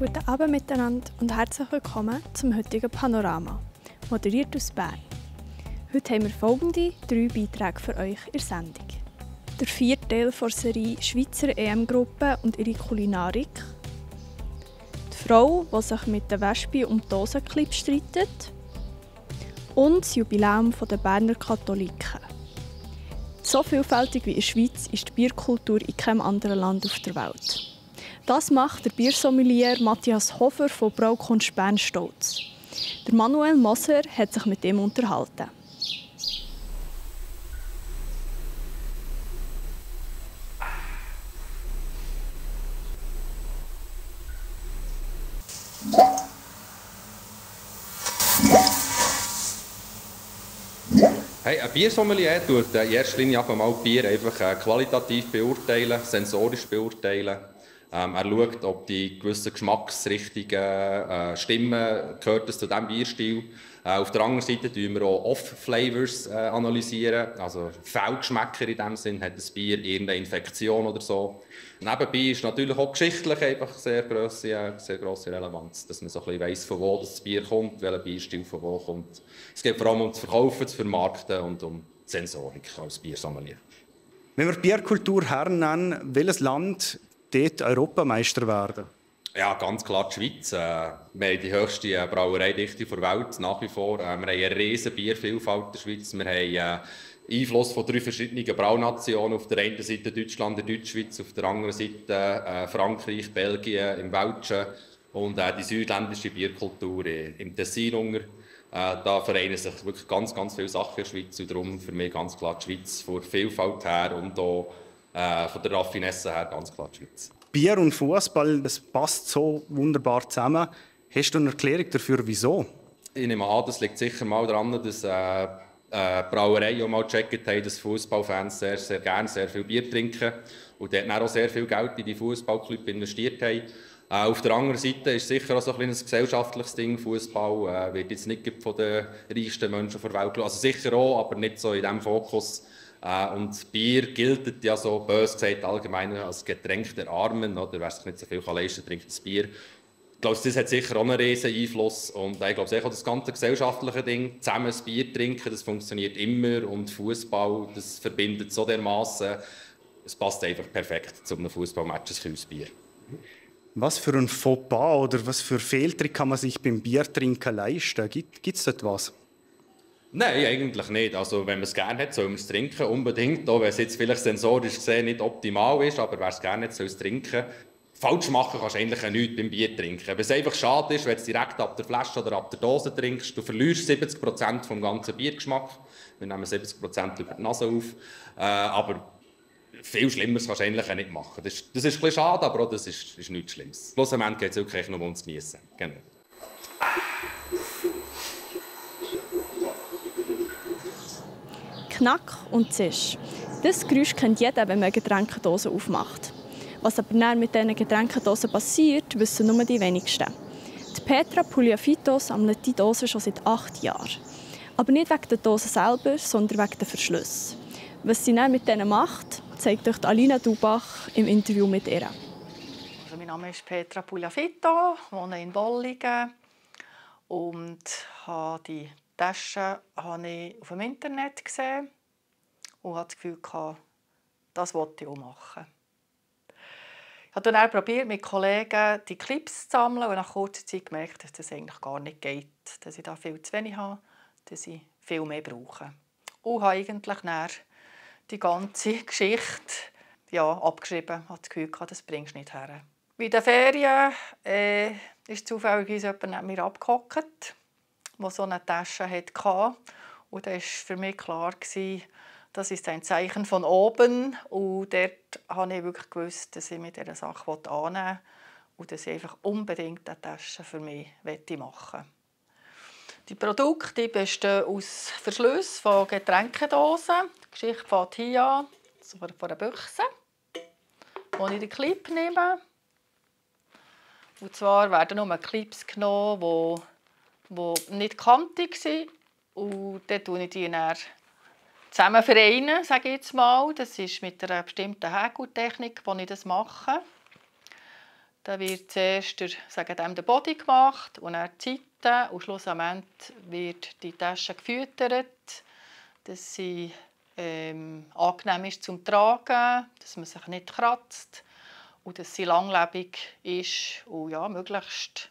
Guten Abend miteinander und herzlich willkommen zum heutigen Panorama, moderiert aus Bern. Heute haben wir folgende 3 Beiträge für euch in der Sendung. Der 4. Teil der Serie Schweizer EM-Gruppe und ihre Kulinarik. Die Frau, die sich mit den Wespen um die Dosenclips streitet. Und das Jubiläum der Berner Katholiken. So vielfältig wie in der Schweiz ist die Bierkultur in keinem anderen Land auf der Welt. Das macht der Biersommelier Matthias Hofer von Braukunst Bern stolz. Der Manuel Moser hat sich mit ihm unterhalten. Hey, ein Biersommelier tut in erster Linie mal Bier einfach qualitativ beurteilen, sensorisch beurteilen. Er schaut, ob die gewissen Geschmacksrichtungen stimmen, gehört es zu diesem Bierstil. Auf der anderen Seite analysieren wir auch Off-Flavors. Also Fehlgeschmäcker in dem Sinn, hat das Bier irgendeine Infektion oder so. Nebenbei ist natürlich auch geschichtlich einfach sehr grosse Relevanz, dass man so ein bisschen weiss, von wo das Bier kommt, welcher Bierstil von wo kommt. Es geht vor allem um das Verkaufen, das Vermarkten und um die Sensorik als Biersommelier. Wenn wir Bierkultur hernennen, welches Land dort Europameister werden? Ja, ganz klar die Schweiz. Wir haben die höchste Brauereidichte der Welt, nach wie vor. Wir haben eine riesige Biervielfalt in der Schweiz. Wir haben Einfluss von 3 verschiedenen Braunationen. Auf der einen Seite Deutschland, die Deutschschweiz, auf der anderen Seite Frankreich, Belgien, im Welschen und die südländische Bierkultur im Tessin. Da vereinen sich wirklich ganz viele Sachen in der Schweiz. Und darum für mich ganz klar die Schweiz, von der Vielfalt her und auch von der Raffinesse her ganz klar die Schweiz. Bier und Fußball, das passt so wunderbar zusammen. Hast du eine Erklärung dafür, wieso? Ich nehme an, das liegt sicher mal daran, dass Brauereien auch mal gecheckt haben, dass Fußballfans sehr gerne sehr viel Bier trinken und dort auch sehr viel Geld in die Fußballclubs investiert haben. Auf der anderen Seite ist sicher auch so ein gesellschaftliches Ding. Fußball wird jetzt nicht von den reichsten Menschen der Welt, also sicher auch, aber nicht so in diesem Fokus. Und Bier gilt ja so bös gesagt allgemein als Getränk der Armen, oder wer sich nicht so viel leisten kann, trinkt das Bier. Ich glaube, das hat sicher auch einen riesen Einfluss und ich glaube auch das ganze gesellschaftliche Ding, zusammen ein Bier trinken, das funktioniert immer und Fußball, das verbindet so dermaßen. Es passt einfach perfekt zu einem Fußballmatch, ein kühles Bier. Was für ein Fauxpas oder was für Fehltrick kann man sich beim Biertrinken leisten? Gibt es dort was? Nein, eigentlich nicht. Also, wenn man es gerne hat, soll man es trinken, unbedingt. Auch wenn es jetzt vielleicht sensorisch gesehen nicht optimal ist, aber wer es gerne hat, soll es trinken. Falsch machen kannst du eigentlich nichts beim Bier trinken. Wenn es einfach schade ist, wenn du es direkt ab der Flasche oder ab der Dose trinkst, du verlierst 70% vom ganzen Biergeschmack. Wir nehmen 70% über die Nase auf. Aber viel Schlimmeres kannst du eigentlich nicht machen. Das ist ein bisschen schade, aber auch das ist nichts Schlimmes. Schlussendlich geht es wirklich nur ums Geniessen. Genau. Knack und Zisch. Das Geräusch kennt jeder, wenn man eine Getränkedose aufmacht. Was aber dann mit diesen Getränkedosen passiert, wissen nur die wenigsten. Die Petra Pugliafito sammelt die Dosen schon seit 8 Jahren. Aber nicht wegen der Dosen selber, sondern wegen der Verschlüsse. Was sie dann mit denen macht, zeigt euch Alina Dubach im Interview mit ihr. Also mein Name ist Petra Pugliafito, wohne in Bolligen und habe die Taschen habe ich auf dem Internet gesehen und hatte das Gefühl, das wollte ich auch machen. Ich habe dann probiert, mit Kollegen die Clips zu sammeln und nach kurzer Zeit gemerkt, dass das eigentlich gar nicht geht, dass ich da viel zu wenig habe, dass ich viel mehr brauche. Und habe eigentlich dann die ganze Geschichte abgeschrieben. Ich hatte das Gefühl, das bringst du nicht her. Bei den Ferien ist zufälligerweise jemand neben mir abgehockt, der so eine Tasche hatte. Und da war für mich klar, das ist ein Zeichen von oben. Und dort habe ich wirklich gewusst, dass ich mit dieser Sache annehmen will und dass ich einfach unbedingt eine Tasche für mich machen möchte. Die Produkte bestehen aus Verschlüssen von Getränkedosen. Die Geschichte fängt hier an, von einer Büchse, wo ich den Clip nehme. Und zwar werden nur Clips genommen, die nicht kantig sind. Und dann vereine ich die dann zusammen, sage ich jetzt mal. Das ist mit einer bestimmten Häkeltechnik, die ich das mache. Da wird zuerst der Body gemacht und dann die Seite. Und schlussendlich wird die Tasche gefüttert, dass sie angenehm ist zum Tragen, dass man sich nicht kratzt und dass sie langlebig ist und ja, möglichst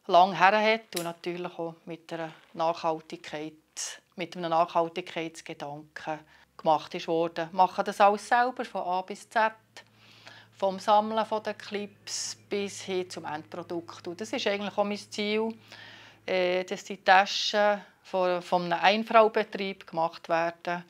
lang herhält und natürlich auch mit einem Nachhaltigkeitsgedanken gemacht ist worden. Wir machen das alles selber, von A bis Z, vom Sammeln der Clips bis hin zum Endprodukt. Und das ist eigentlich auch mein Ziel, dass die Taschen von einem Einfraubetrieb gemacht werden,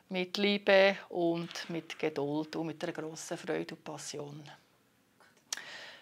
mit Liebe und mit Geduld und mit einer grossen Freude und Passion.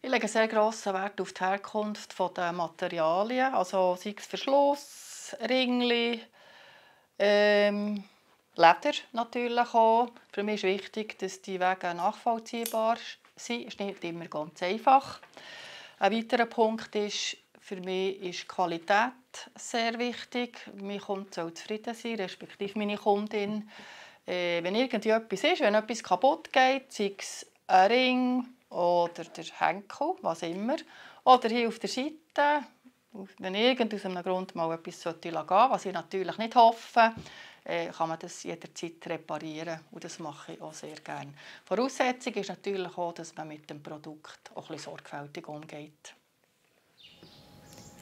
Ich lege sehr grossen Wert auf die Herkunft der Materialien, also sei es Verschluss, Ringli, Leder natürlich auch. Für mich ist wichtig, dass die Wege nachvollziehbar sind. Es ist nicht immer ganz einfach. Ein weiterer Punkt ist, für mich ist Qualität sehr wichtig. Mein Kunde soll zufrieden sein, respektive meine Kundin. Wenn irgendetwas ist, wenn etwas kaputt geht, sei es ein Ring oder der Henkel, was immer, oder hier auf der Seite, wenn aus einem Grund mal etwas gehen sollte, was ich natürlich nicht hoffe, kann man das jederzeit reparieren. Und das mache ich auch sehr gerne. Voraussetzung ist natürlich auch, dass man mit dem Produkt auch ein bisschen sorgfältig umgeht.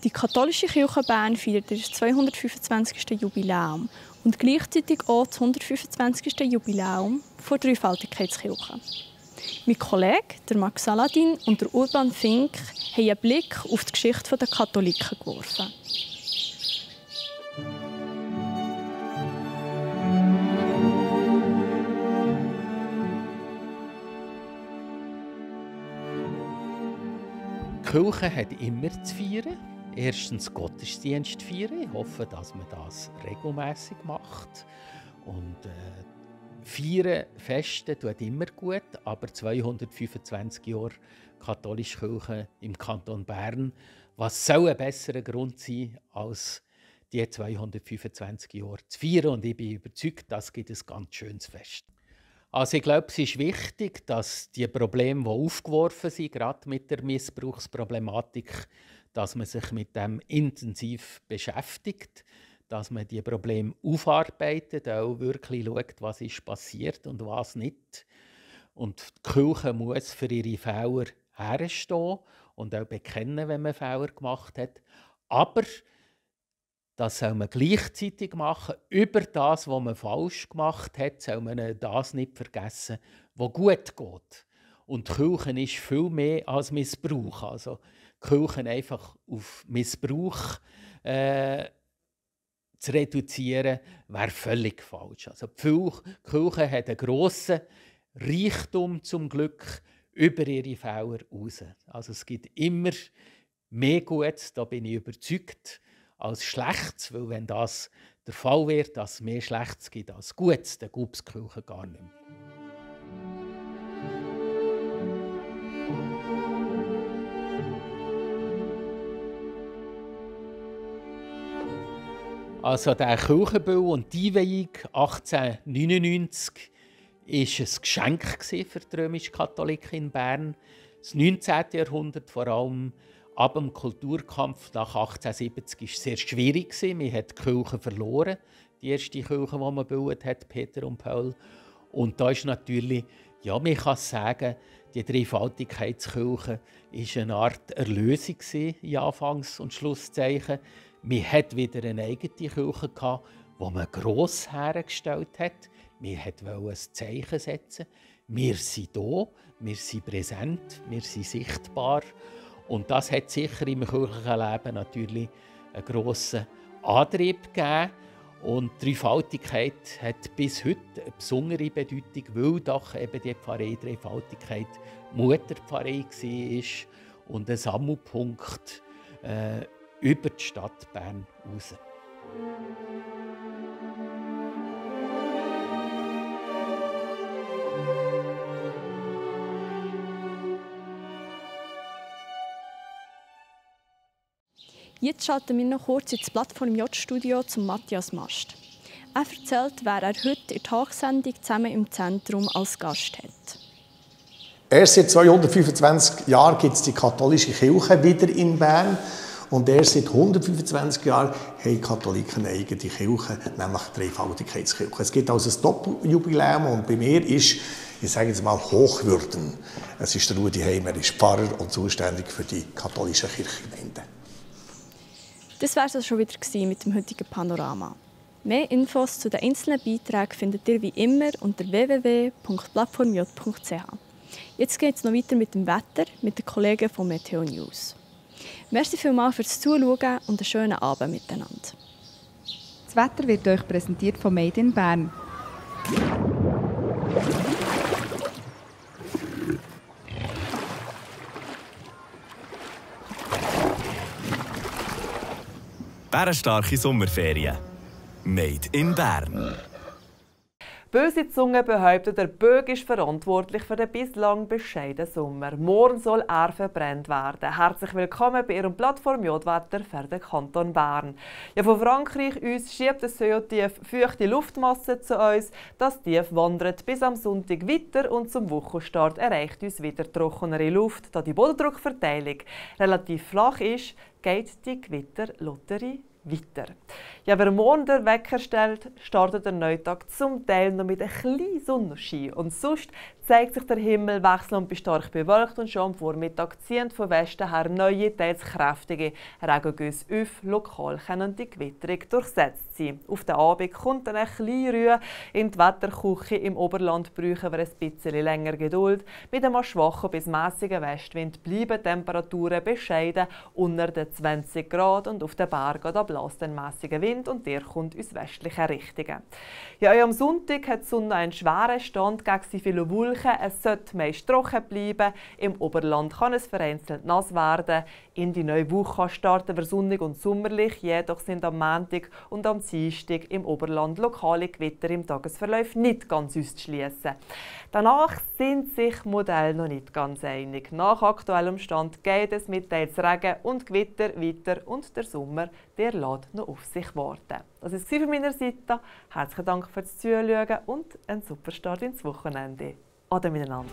Die katholische Kirche Bern feiert das 225. Jubiläum und gleichzeitig auch das 125. Jubiläum der Dreifaltigkeitskirche. Mein Kollege, der Max Saladin und der Urban Fink, haben einen Blick auf die Geschichte der Katholiken geworfen. Die Kirche hat immer zu feiern. Erstens Gottesdienst feiern. Ich hoffe, dass man das regelmäßig macht. Und feiern, festen tut immer gut, aber 225 Jahre katholische Kirche im Kanton Bern, was soll ein besserer Grund sein, als die 225 Jahre zu feiern? Und ich bin überzeugt, das gibt ein ganz schönes Fest. Also ich glaube, es ist wichtig, dass die Probleme, die aufgeworfen sind, gerade mit der Missbrauchsproblematik, dass man sich mit dem intensiv beschäftigt, dass man die Probleme aufarbeitet, auch wirklich schaut, was ist passiert und was nicht. Und die Kirche muss für ihre Fehler herstehen und auch bekennen, wenn man Fehler gemacht hat. Aber das soll man gleichzeitig machen. Über das, was man falsch gemacht hat, soll man das nicht vergessen, was gut geht. Und die Kirche ist viel mehr als Missbrauch. Also die Kirche einfach auf Missbrauch zu reduzieren, wäre völlig falsch. Also die Kirche hat einen grossen Reichtum zum Glück über ihre Fehler raus. Also es gibt immer mehr Gutes, da bin ich überzeugt, als Schlechtes, weil wenn das der Fall wäre, dass es mehr Schlechtes gibt als Gutes, dann gibt es die Kirche gar nicht mehr. Also der Kirchenbau und die Einweihung 1899 war ein Geschenk für die römisch-Katholiken in Bern. Das 19. Jahrhundert, vor allem ab dem Kulturkampf nach 1870, war sehr schwierig. Man hat die Kirche verloren, die erste Kirche, die man gebaut hat, Peter und Paul. Und da ist natürlich, ja, man kann sagen, die Dreifaltigkeitskirche war eine Art Erlösung in Anfangs- und Schlusszeichen. Man hatte wieder eine eigene Kirche, die man gross hergestellt hat. Man wollte ein Zeichen setzen. Wir sind hier, wir sind präsent, wir sind sichtbar. Und das hat sicher im kirchlichen Leben natürlich einen grossen Antrieb gegeben. Und die Dreifaltigkeit hat bis heute eine besondere Bedeutung, weil doch eben die Pfarrei Dreifaltigkeit Mutterpfarrei war und ein Sammelpunkt über die Stadt Bern raus. Jetzt schalten wir noch kurz ins Plattform J-Studio zum Matthias Mast. Er erzählt, wer er heute in der Talksendung «Zusammen im Zentrum» als Gast hat. Erst seit 225 Jahren gibt es die katholische Kirche wieder in Bern. Und erst seit 125 Jahren haben Katholiken eine eigene Kirche, nämlich die Dreifaltigkeitskirche. Es gibt also ein Doppeljubiläum und bei mir ist, ich sage jetzt mal, Hochwürden. Es ist der Rudi Heim, er ist Pfarrer und zuständig für die katholische Kirchengemeinde. Das war es also schon wieder mit dem heutigen Panorama. Mehr Infos zu den einzelnen Beiträgen findet ihr wie immer unter www.plattformj.ch. Jetzt geht es noch weiter mit dem Wetter mit den Kollegen von Meteo News. Merci vielmals fürs Zuschauen und einen schönen Abend miteinander. Das Wetter wird euch präsentiert von Made in Bern. Bärenstarke Sommerferien. Made in Bern. Böse Zunge behauptet, der Böck ist verantwortlich für den bislang bescheidenen Sommer. Morgen soll er verbrannt werden. Herzlich willkommen bei Ihrem Plattform J-Wetter für den Kanton Bern. Ja, von Frankreich uns schiebt das Tief feuchte Luftmasse zu uns. Das Tief wandert bis am Sonntag weiter und zum Wochenstart erreicht uns wieder trockenere Luft. Da die Bodendruckverteilung relativ flach ist, geht die Gewitterlotterie weiter. Ja, wer morgen den Wecker stellt, startet der Neutag zum Teil noch mit ein kleinen Sonnenschein. Und sonst zeigt sich der Himmel wechselnd und bis stark bewölkt und schon am Vormittag ziehen von Westen her neue, teils kräftige Regengüsse auf. Lokal können die Gewitterung durchsetzt sein. Auf den Abend kommt dann ein bisschen Ruhe in die Wetterküche. Im Oberland brauchen wir ein bisschen länger Geduld. Mit einem schwachen bis mäßigen Westwind bleiben Temperaturen bescheiden unter den 20 Grad und auf den Bergen da bläst ein mäßiger Wind und der kommt aus westlichen Richtungen. Ja, am Sonntag hat die Sonne einen schweren Stand gegen viele Wolken. Es sollte meist trocken bleiben. Im Oberland kann es vereinzelt nass werden. In die neue Woche starten wir sonnig und sommerlich. Jedoch sind am Montag und am Dienstag im Oberland lokale Gewitter im Tagesverlauf nicht ganz auszuschließen. Danach sind sich Modelle noch nicht ganz einig. Nach aktuellem Stand geht es mit teils Regen und Gewitter weiter und der Sommer der lässt noch auf sich warten. Das war es von meiner Seite. Herzlichen Dank fürs Zuschauen und einen super Start ins Wochenende. Ade miteinander.